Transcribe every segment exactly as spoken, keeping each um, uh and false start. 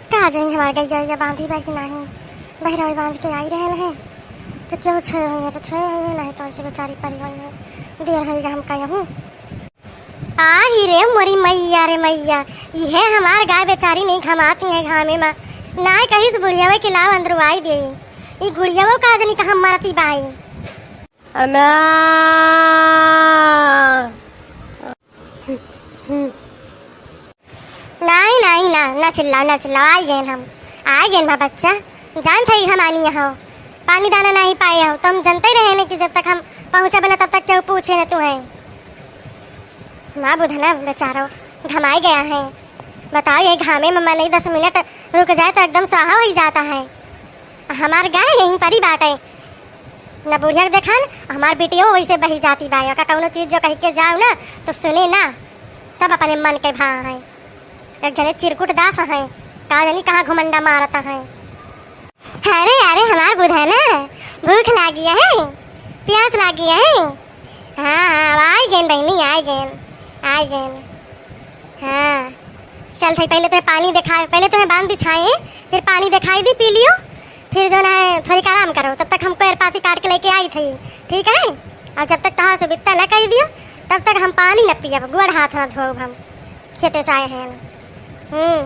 का जानी हमार गइया, गइया बांधी बा कि नाहीं। बहरवा बांध के आई रहन है, तो केहू छोए होइहैं, तो छोए होइहैं, नाहीं तो ऐसे बेचारी परी होइहैं। देर होइगा हमका यहूँ। आही रे मोरी मइया रे मइया, इहे हमार गाय बेचारी नहीं घमाती है घामे मा। नाहीं कहिस बुढ़ियवा कि लाव अंदरवाई दे। ई गुड़ियवा का जानी कहाँ मरती बाई। अम्मा। नाहीं, नाहीं, ना, ना चिल्लाओ, ना चिल्लाओ, आइ गएन हम, आइ गएन बा बच्चा, जानत है हम आनी हौ, पानी दाना नाहीं पाए हौ, तो हम जनते रहे न कि जब तक हम पहुँचब न तब तक केहू पूछे न तुहैं। हमार बुधना बेचारो घमाए गया है, बताओ ये घामे मा मनई दस मिनट रुक जाए तो एकदम स्वाहा होइ जाता है। हमार गाय यहीं परी बाटे। न बुढ़िया के देखा न, हमार बिटियो वैसे बही जाती बा। ओका कौनो चीज जो कहि के जाओ ना, तो सुने ना, सब अपने मन के भा हैं। एक जने चिरकुट दास हैं, का जानी कहाँ घुमंडा मारत हैं। अरे, अरे, हमार बुधना, भूख लागी है, प्यास लागी है। हाँ, हाँ, अब आइ गएन बहिनी, आइ गएन, आइ गएन। हाँ, चल थई, पहिले तोहे पानी देखाए, पहिले तोहे बांध दिछाए, फिर पानी देखाई दी, पी लियो, फिर जौन है थोड़ी आराम करो, तब तक हम कोयर पाती काट के लेके आई थई, ठीक है? और जब तक तोहार से बित्ता न कइ दियो, तब तक हम पानी न पियब, गोड़ हाथ न धोब हम, खेते से आए हैं। हम्म,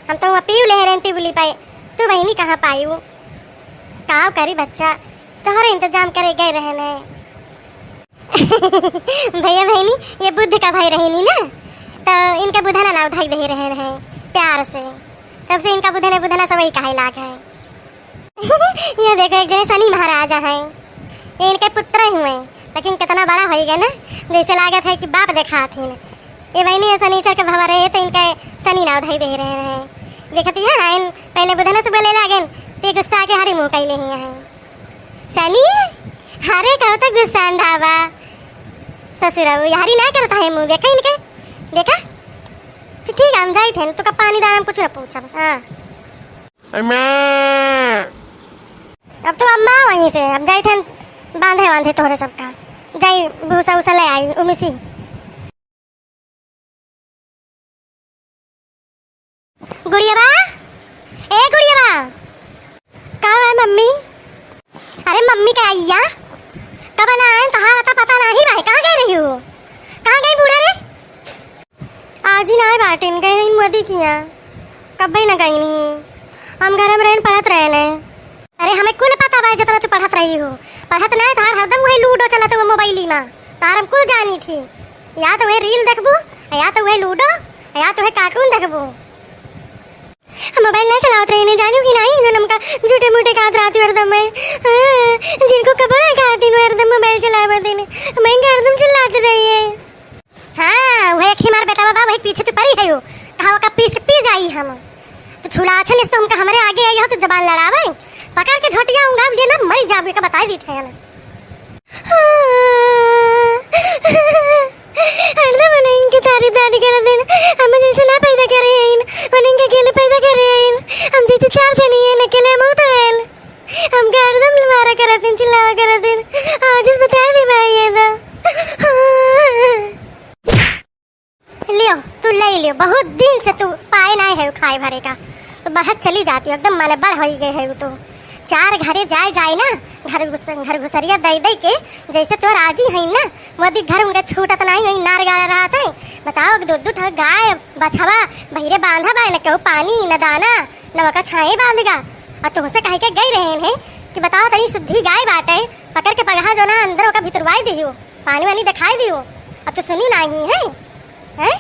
हम तो हुआँ पी ले रहे टिबुली पाए, तू बहिनी कहाँ पाई वो? का करी बच्चा, तोहरे इंतजाम करे गए रहे ने। भैया बहिनी, ये बुध का भाई रहनी ना, तो इनका बुधना नाव धइ दे रहे हैं प्यार से, तब से इनका बुधना बुधना सब ही कहे लाग है। ये देखो, एक जने शनि महाराज हैं, ये इनके पुत्र हुए, लेकिन कितना बड़ा होइ गए ना, जैसे लागत है कि बाप देखात ही ना। ये बहिनी, ये शनिचर के भवा रहे तो इनका शनि नाव धइ दे रहे हैं। देखती है, आइन पहले बुधना से बोले लागेन, ते गुस्सा के हरी मुँह कैले ही हैं। शनि, हरे कहो तो गुस्सा अंडा बा। ससुरऊ, यहरी ना करता है मुँह, देखा इनके, देखा? फिर ठीक है, हम जाइत हैं, तो का पानी दाना हम कुछ ना पूछब, हाँ। अम्मा। अब तो अम्मा वहीं से, अब जाइत हैं, बांधे बांधे तोहरे सबका, जाई भूसा उसा ले आई, उमिसी। गुड़िया बा, ए गुड़िया बा। का बा मम्मी? अरे मम्मी का अइया, कब ना आए, तोहार अता पता नाही रहे, कहाँ गए रही हो? कहाँ गई बूढ़ा रे? आज ही ना आए बाटिन, गए हैं मोदी किया, कब ही ना गई नहीं, हम घर में रहन पढ़त रहे ने। अरे, हमें कुल पता बा, जितना तू पढ़त रही हो। पढ़त ना है, तोहार हरदम वही लूडो चलत हुआ मोबाइली मा। तोहार हम कुल जानी थी। या तो वही रील देखबू, या तो वही लूडो, या तो वही कार्टून देखबू। हम मोबाइल ना चलावत रही, नहीं जानू कि नहीं, जो हमका झूठे मूठे कहत रहती हरदम में। हाँ, जिनको खबर है कहती हूँ हरदम मोबाइल चलावत दिन, मैं हरदम चिल्लात रही है। हाँ, वही एक ही मार बेटा बाबा, वही पीछे तू परी है यो। कहा ओका पीस के पी जाई हम। तो छुलाछन इस तो हमका हमरे आगे आई हो तो जबान लड़ावे। पकड़ के झोटिया उंगा दिए ना, मरी जाबू, एका बताई दी थे ना। हरदम उन्हें इनके तारीफदारी कर दिन, हम जैसे ना पैदा करे आइन, उन्हें इनके अकेले पैदा करे आइन, हम जैसे चार जनी हैं, अकेले हम तो हैं। हमका हरदम मारा करत हैं, चिल्लावा करत हैं। आज इस बताई दी भाई ये तो। लियो, तू ले लियो, बहुत दिन से तू पाए नाहीं है खाए भरे का, तो बढ़त चली जाती है, एकदम माने बढ़ होई गए है तू। चार घरे जाए जाए ना, घर घुस-, घर घुसरिया दई दई के, जैसे तो राजी है ना, मोदी घर उनका छूटत नाहीं है, नार गाड़ा रहत है। बताओ, दो दो ठो गाय, बछवा, बहिरे बांधा बा, न केहू पानी, न दाना, न ओका छाए बांधेगा। और तुमसे कह के गई रहे हैं कि बताओ, तनी सुद्धी गाय बाटे, पकड़ के पगहा जो ना अंदर ओका भितरवाई दियो, पानी वानी दिखाई दियो। अब तो सुनी नाहीं है, हैं?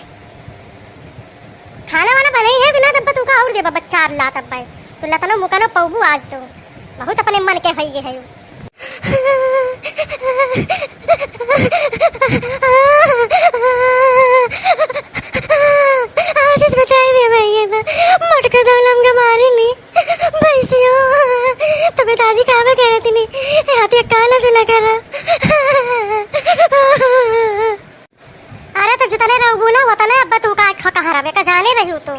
खाना वाना बनाई है कि ना? तब तू का और देबा बच्चा ला तब भाई। तो लतनो मुकनो पौबू आज तो। बहुत अपने मन के होई गए है। आज इस बताई दे भाई ये तो। मटका दौलम के मारी ली। भैंसियो, तबे ताजी काबे कह रही थी नी, हाथी काला सुना करा। अरे तो जितने रहबू ना, उतने अब्बा तू का ख-, कहाँ रहबे, का जाने रही तू।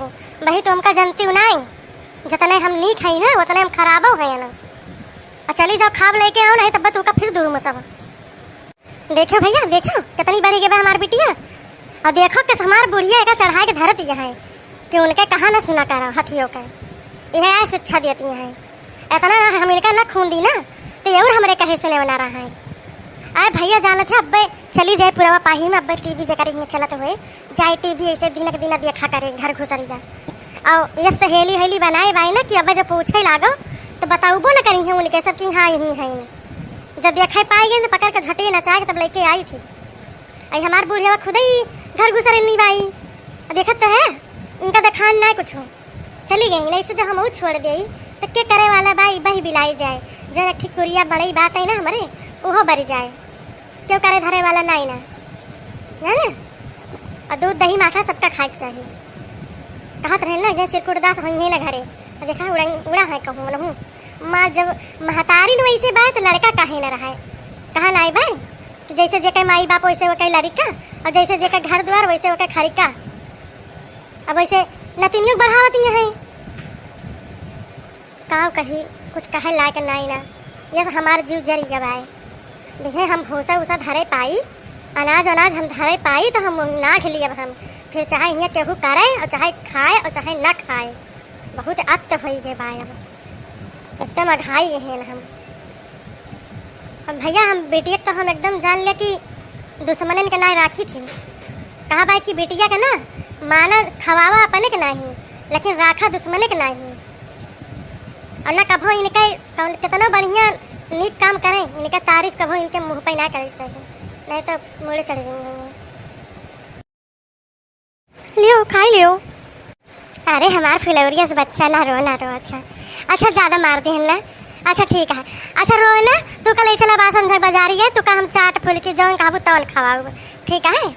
वही तो हमका जनती नाई। जितने हम नीक हई ना, उतने हम खराबो हई ना। आ चली जाओ, खाब लेके आओ, नहीं तब तू का फिर दूर में सब। देखो भैया, देखो, कितनी बड़ी के बा हमार बिटिया। और देखो, किस हमार बुढ़िया एका चढ़ा के धर दिया है कि उनके कहा ना सुना करा हथियों के। यह शिक्षा देती हैं। इतना ना हम इनका ना खून दी ना, तो ये और हमरे कहे सुने वाला रहा है। अरे भैया जानत है, अब्बे चली जाए पुरवा पाही में, अब्बे टीवी जेकर इहाँ चलत हुए, जाए टीवी ऐसे दिन क दिन देखा करे घर घुसरिया। और ये सहेली हेली बनाए बाई ना कि अब्बे जब पूछे लागो, तो बताउबो न करी है उनके सब कि हाँ यही है। जब देखे पाई गई तो पकड़ के झटिए नचा के तब लेके आई थी। आई हमार बुढ़िया खुद ही घर घुसरे नहीं बाई, देखत तो है, इनका देखान ना कुछ। चली गई, नहीं से जब हम छोड़ दे, तो के करे वाला बाई बही बिलाई जाए। जो एक ठे कुरिया बड़ई बात है ना हमरे, ओहो बरी जाए। क्यों करे धरे वाला नाई ना, है ना? और दूध दही माठा सबका खाए के चाहिए। कहत रहे ना, जे चिरकुट दास होइहे ना घरे। और देखा, उड़ा, उड़ा है कहूँ, उड़हूँ। माँ, जब महतारी न वैसे बाय, तो लड़का काहे न रहे? कहा नाई बाय कि जैसे जेकर माई बाप, वैसे ओकर लड़का, और जैसे जेकर घर द्वार, वैसे ओकर खरिका। अब वैसे नतिनियों के बढ़ावत ही है। काव कही, कुछ कहे लायक नाई ना। यस हमार जीव जरी गवाए। बिहे हम भूसा उसा धरे पाई, अनाज अनाज हम धरे पाई, तो हम नाख लियब हम। फिर चाहे हियाँ केहू करे, और चाहे खाए, और चाहे न खाए। बहुत अत होई गए बाय अब। एकदम अघाई गए हैं हम। अब भैया, हम बिटिया के तो हम एकदम जान लिया कि दुश्मनन के नाई राखी थी। कहा बाय कि बिटिया के ना माना खवावा अपने के नाही, लेकिन राखा दुश्मने के नाही। और ना कभो इनके कौन, कितना बढ़िया नीक काम करें, इनका तारीफ कभो इनके मुँह पे ना करे के चाहिए, नहीं तो मुड़े चढ़ जाएंगे। लियो, खाई लियो। अरे हमार फुलौरिया से बच्चा, ना रो, ना रो। अच्छा, अच्छा, ज्यादा मार देहन ना। अच्छा ठीक है। अच्छा रो ना, तू कल चला बा संझक बाजारी है, तू का हम चाट फुल्की जौन कहबू तौन खवाऊ। ठीक है,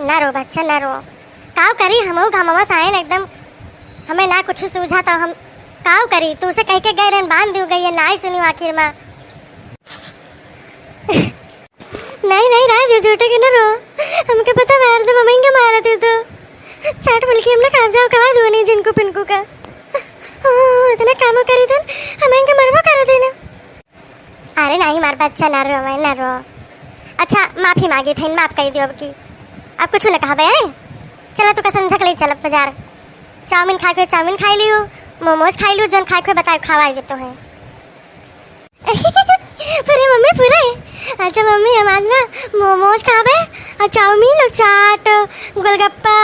ना रो बच्चा, ना रो। काव करी, हमहू घमवा से आएन एकदम, हमें ना कुछ सूझा तो हम काव करी, तू से कह के गए रहन, बांध दियो गई है, ना ही सुनी आखिर में। नहीं, नहीं, रह दियो, झूठे के ना रो। हमके पता बा, हरदम हमइन के मारत है तो। चाट बोल के हम लोग आप जाओ, खवा दो नहीं जिनको पिनको का। हाँ, इतना कामो करी थन, हमइन के मरबो करत है ना। अरे नहीं, मार बच्चा, ना रो, मैं ना रो। अच्छा, माफी मांगी थन, माफ कर दियो अब की। अब कुछ न कहबे, हैं? चला, तू का संझक ले चल बाजार। चाउमीन खाए के, चाउमीन खाई लियो, मोमोज खाई लियो, जौन खाए के बताए, खवाई देतो है। पूरे मम्मी, पूरे। अच्छा मम्मी, हम आज ना मोमोज खाबे और चाउमीन और चाट, गोलगप्पा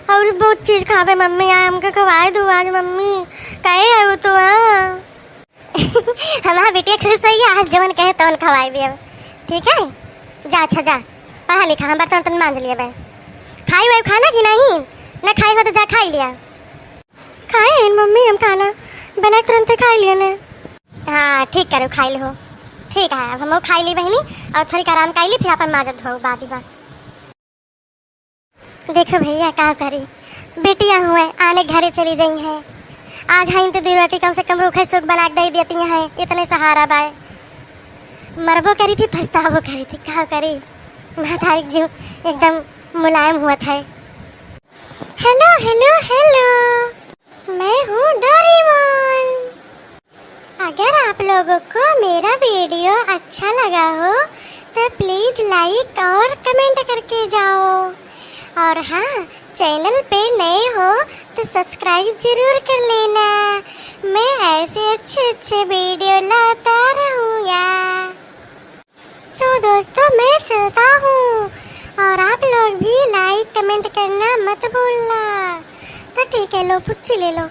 और बहुत चीज खाबे मम्मी। आज हमके खवाए दो आज मम्मी, काहे आयो तो, हाँ? हमार बिटिया खुश होई, आज जवन कहे तवन खवाई देब, ठीक है? जा, अच्छा जा, पढ़ा लिखा, हम बर्तन उर्तन मांज लिया बे। खाई वाई खाना कि नहीं? ना खाई हो तो जा खाई लिया। खाए हैं मम्मी हम खाना, बना के तुरंते खाई लिया ने। हाँ, ठीक करो, खाई लो। ठीक है, अब हम खाई ली बहनी, और थोड़ी आराम कर ली, फिर अपन माजब धो बाद ही बा। देखो भैया, का करी, बिटिया हुए आने घरे चली जाई है। आज हाइन तो दो रोटी कम से कम रूखे सुख बना के दे देती है, इतने सहारा बाय। मरबो करी थी, पछताबो करी थी, का करी, महतारी जीव एकदम मुलायम हुआ था। हेलो, हेलो, हेलो, मैं हूँ डोरेमोन। अगर आप लोगों को मेरा वीडियो अच्छा लगा हो तो प्लीज लाइक और कमेंट करके जाओ। और हाँ, चैनल पे नए हो तो सब्सक्राइब जरूर कर लेना। मैं ऐसे अच्छे अच्छे वीडियो लाता रहूँगा। तो दोस्तों, मैं चलता हूँ और आप लोग भी लाइक कमेंट करना मत भूलना। तो ठीक है, लो पुच्ची ले लो।